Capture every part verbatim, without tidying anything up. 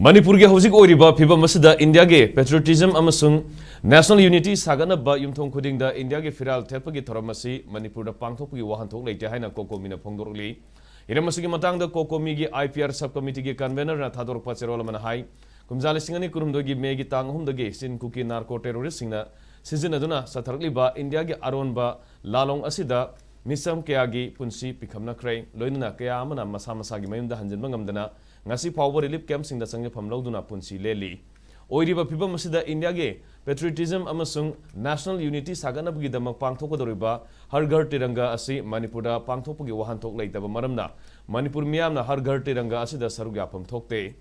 ꯃꯅꯤꯄꯨꯔꯒꯤ ꯍꯧꯖꯤꯛ ꯑꯣꯏꯔꯤꯕ ꯐꯤꯕꯝ ꯑꯁꯤꯗ ꯏꯟꯗꯤꯌꯥꯒꯤ patriotism ꯑꯃꯁꯨꯡ national unity ꯁꯥꯒꯠꯅꯕ ꯌꯨꯝꯊꯣꯡ ꯈꯨꯗꯤꯡꯗ ꯏꯟꯗꯤꯌꯥꯒꯤ ꯐꯤꯔꯥꯜ ꯊꯦꯠꯄꯒꯤ ꯊꯧꯔꯝ ꯑꯁꯤ ꯃꯅꯤꯄꯨꯔꯗ ꯄꯥꯡꯊꯣꯛꯄꯒꯤ ꯋꯥꯍꯟꯊꯣꯛ ꯂꯩꯇꯦ ꯍꯥꯏꯅ COCOMIꯅ ꯐꯣꯡꯗꯣꯔꯛꯂꯤ꯫ ꯍꯤꯔꯝ ꯑꯁꯤꯒꯤ ꯃꯇꯥꯡꯗ COCOMIꯒꯤ IPR sub committeeꯒꯤ convenorꯅ ꯊꯥꯗꯣꯔꯛꯄ ꯆꯦꯔꯣꯜ ꯑꯃꯅ ꯍꯥꯏ, ꯀꯨꯝꯖꯥ ꯂꯤꯁꯤꯡ ꯑꯅꯤ ꯀꯨꯟꯍꯨꯝꯗꯣꯏꯒꯤ ꯃꯦꯒꯤ ꯇꯥꯡ ꯑꯍꯨꯝꯗꯒꯤ ꯆꯤꯟ ꯀꯨꯀꯤ narco terroristꯁꯤꯡꯅ ꯁꯤꯖꯤꯟꯅꯗꯨꯅ ꯆꯠꯊꯔꯛꯂꯤꯕ ꯏꯟꯗꯤꯌꯥꯒꯤ ꯑꯔꯣꯟꯕ ꯂꯥꯂꯣꯡ ꯑꯁꯤꯗ ꯃꯤꯆꯝ ꯀꯌꯥꯒꯤ ꯄꯨꯟꯁꯤ ꯄꯤꯈꯝꯅꯈ꯭ꯔꯦ꯫ ꯂꯣꯏꯅꯅ ꯀꯌꯥ ꯑꯃꯅ ꯃꯁꯥ ꯃꯁꯥꯒꯤ ꯃꯌꯨꯝꯗ ꯍꯟꯖꯤꯟꯕ ꯉꯝꯗꯅ ꯉꯁꯤ ꯐꯥꯎꯕ relief campꯁꯤꯡꯗ ꯆꯪꯖꯐꯝ ꯂꯧꯗꯨꯅ ꯄꯨꯟꯁꯤ ꯂꯦꯜꯂꯤ꯫ ꯑꯣꯏꯔꯤꯕ ꯐꯤꯕꯝ ꯑꯁꯤꯗ ꯏꯟꯗꯤꯌꯥꯒꯤ patriotism ꯑꯃꯁꯨꯡ national unity ꯁꯥꯒꯠꯅꯕꯒꯤꯗꯃꯛ ꯄꯥꯡꯊꯣꯛꯀꯗꯧꯔꯤꯕ ꯍꯔ ꯘꯔ ꯇꯤꯔꯪꯒꯥ ꯑꯁꯤ ꯃꯅꯤꯄꯨꯔꯗ ꯄꯥꯡꯊꯣꯛꯄꯒꯤ ꯋꯥꯍꯟꯊꯣꯛ ꯂꯩꯇꯕ ꯃꯔꯝꯅ ꯃꯅꯤꯄꯨꯔ ꯃꯤꯌꯥꯝꯅ ꯍꯔ ꯘꯔ ꯇꯤꯔꯪꯒꯥ ꯑꯁꯤꯗ ꯁꯔꯨꯛ ꯌꯥꯐꯝ ꯊꯣꯛꯇꯦ꯫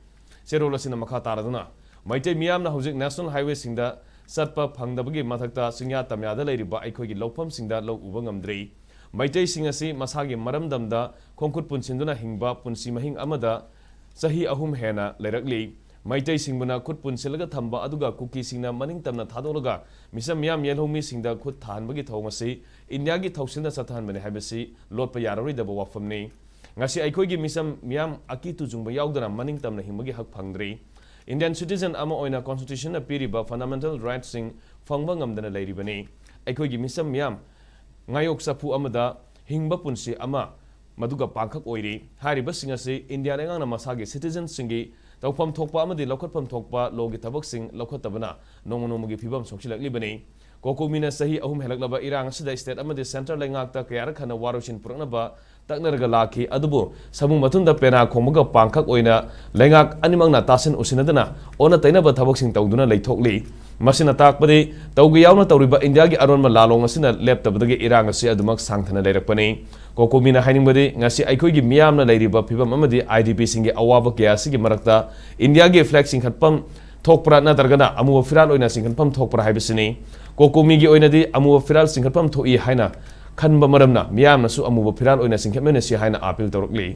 ꯆꯦꯔꯣꯜ ꯑꯁꯤꯅ ꯃꯈꯥ ꯇꯥꯔꯗꯨꯅ, ꯃꯩꯇꯩ ꯃꯤꯌꯥꯝꯅ ꯍꯧꯖꯤꯛ national highwayꯁꯤꯡꯗ ꯆꯠꯄ ꯐꯪꯗꯕꯒꯤ ꯃꯊꯛꯇ ꯆꯤꯡꯌꯥ ꯇꯝꯌꯥꯗ ꯂꯩꯔꯤꯕ ꯑꯩꯈꯣꯏꯒꯤ ꯂꯧꯐꯝꯁꯤꯡꯗ ꯂꯧ ꯎꯕ ꯉꯝꯗ꯭ꯔꯤ꯫ ꯃꯩꯇꯩꯁꯤꯡ ꯑꯁꯤ ꯃꯁꯥꯒꯤ ꯃꯔꯝꯗꯝꯗ ꯈꯣꯡꯈꯨꯠ ꯄꯨꯟꯁꯤꯟꯗꯨꯅ ꯍꯤꯡꯕ ꯄꯨꯟꯁꯤ ꯃꯍꯤꯡ ꯑꯃꯗ ꯆꯍꯤ ꯑꯍꯨꯝ ꯍꯦꯟꯅ ꯂꯩꯔꯛꯂꯤ꯫ ꯃꯩꯇꯩꯁꯤꯡꯕꯨꯅ ꯈꯨꯠ ꯄꯨꯟꯁꯤꯜꯂꯒ ꯊꯝꯕ ꯑꯗꯨꯒ ꯀꯨꯀꯤꯁꯤꯡꯅ ꯃꯅꯤꯡ ꯇꯝꯅ ꯊꯥꯗꯣꯛꯂꯒ ꯃꯤꯆꯝ ꯃꯤꯌꯥꯝ ꯌꯦꯜꯍꯧꯃꯤꯁꯤꯡꯗ ꯈꯨꯠ ꯊꯥꯍꯟꯕꯒꯤ ꯊꯧꯑꯣꯡ ꯑꯁꯤ ꯏꯟꯗꯤꯌꯥꯒꯤ ꯊꯧꯁꯤꯜꯅ ꯆꯠꯊꯍꯟꯕꯅꯤ ꯍꯥꯏꯕꯁꯤ ꯂꯣꯠꯄ ꯌꯥꯔꯔꯣꯏꯗꯕ ꯋꯥꯐꯝꯅꯤ꯫ ꯉꯁꯤ ꯑꯩꯈꯣꯏꯒꯤ ꯃꯤꯆꯝ ꯃꯤꯌꯥꯝ ꯑꯀꯤ ꯇꯨꯖꯨꯡꯕ ꯌꯥꯎꯗꯅ ꯃꯅꯤꯡ ꯇꯝꯅ ꯍꯤꯡꯕꯒꯤ ꯍꯛ ꯐꯪꯗ꯭ꯔꯤ꯫ Indian citizen ꯑꯃ ꯑꯣꯏꯅ constitutionꯅ ꯄꯤꯔꯤꯕ fundamental rightꯁꯤꯡ ꯐꯪꯕ ꯉꯝꯗꯅ ꯂꯩꯔꯤꯕꯅꯤ꯫ ꯑꯩꯈꯣꯏꯒꯤ ꯃꯤꯆꯝ ꯃꯤꯌꯥꯝ ꯉꯥꯌꯣꯛ ꯆꯐꯨ ꯑꯃꯗ ꯍꯤꯡꯕ ꯄꯨꯟꯁꯤ ꯑꯃ ꯃꯗꯨꯒ ꯄꯥꯡꯈꯛ ꯑꯣꯏꯔꯤ꯫ ꯍꯥꯏꯔꯤꯕꯁꯤꯡ ꯑꯁꯤ ꯏꯟꯗꯤꯌꯥ ꯂꯩꯉꯥꯛꯅ ꯃꯁꯥꯒꯤ citizenꯁꯤꯡꯒꯤ ꯇꯧꯐꯝ ꯊꯣꯛꯄ ꯑꯃꯗꯤ ꯂꯧꯈꯠꯐꯝ ꯊꯣꯛꯄ lawꯒꯤ ꯊꯕꯛꯁꯤꯡ ꯂꯧꯈꯠꯇꯕꯅ ꯅꯣꯡꯃ ꯅꯣꯡꯃꯒꯤ ꯐꯤꯕꯝ ꯁꯣꯛꯆꯤꯜꯂꯛꯂꯤꯕꯅꯤ꯫ COCOMIꯅ ꯆꯍꯤ ꯑꯍꯨꯝ ꯍꯦꯜꯂꯛꯂꯕ ꯏꯔꯥꯡ ꯑꯁꯤꯗ state ꯑꯃꯗꯤ centre ꯂꯩꯉꯥꯛꯇ ꯀꯌꯥꯔꯛ ꯍꯟꯅ ꯋꯥꯔꯣꯏꯁꯤꯟ ꯄꯨꯔꯛꯅꯕ ꯇꯛꯅꯔꯒ ꯂꯥꯛꯈꯤ꯫ ꯑꯗꯨꯕꯨ ꯁꯃꯨ ꯃꯊꯨꯟꯗ ꯄꯦꯅꯥ ꯈꯣꯡꯕꯒ ꯄꯥꯡꯈꯛ ꯑꯣꯏꯅ ꯂꯩꯉꯥꯛ ꯑꯅꯤꯃꯛꯅ ꯇꯥꯁꯤꯟ ꯎꯁꯤꯟꯅꯗꯅ ꯑꯣꯟꯅ ꯇꯩꯅꯕ ꯊꯕꯛꯁꯤꯡ ꯇꯧꯗꯨꯅ ꯂꯩꯊꯣꯛꯂꯤ꯫ ꯃꯁꯤꯅ ꯇꯥꯛꯄꯗꯤ ꯇꯧꯒꯦ ꯌꯥꯎꯅ ꯇꯧꯔꯤꯕ ꯏꯟꯗꯤꯌꯥꯒꯤ ꯑꯔꯣꯟꯕ ꯂꯥꯂꯣꯡ ꯑꯁꯤꯅ ꯂꯦꯞꯇꯕꯗꯒꯤ ꯏꯔꯥꯡ ꯑꯁꯤ ꯑꯗꯨꯃꯛ ꯁꯥꯡꯊꯅ ꯂꯩꯔꯛꯄꯅꯤ꯫ COCOMIꯅ ꯍꯥꯏꯅꯤꯡꯕꯗꯤ ꯉꯁꯤ ꯑꯩꯈꯣꯏꯒꯤ ꯃꯤꯌꯥꯝꯅ ꯂꯩꯔꯤꯕ ꯐꯤꯕꯝ ꯑꯃꯗꯤ IDPꯁꯤꯡꯒꯤ ꯑꯋꯥꯕ ꯀꯌꯥ ꯑꯁꯤꯒꯤ ꯃꯔꯛꯇ ꯏꯟꯗꯤꯌꯥꯒꯤ flag ꯆꯤꯡꯈꯠꯐꯝ ꯊꯣꯛꯄ꯭ꯔꯥ ꯅꯠꯇ꯭ꯔꯒꯅ ꯑꯃꯨꯕ ꯐꯤꯔꯥꯜ ꯑꯣꯏꯅ ꯆꯤꯡꯈꯠꯐꯝ ꯊꯣꯛꯄ꯭ꯔꯥ ꯍꯥꯏꯕꯁꯤꯅꯤ꯫ COCOMIꯒꯤ ꯑꯣꯏꯅꯗꯤ ꯑꯃꯨꯕ ꯐꯤꯔꯥꯜ ꯆꯤꯡꯈꯠꯐꯝ ꯊꯣꯛꯏ ꯍꯥꯏꯅ ꯈꯟꯕ ꯃꯔꯝꯅ ꯃꯤꯌꯥꯝꯅꯁꯨ ꯑꯃꯨꯕ ꯐꯤꯔꯥꯜ ꯑꯣꯏꯅ ꯆꯤꯡꯈꯠꯃꯤꯟꯅꯁꯤ ꯍꯥꯏꯅ appeal ꯇꯧꯔꯛꯂꯤ꯫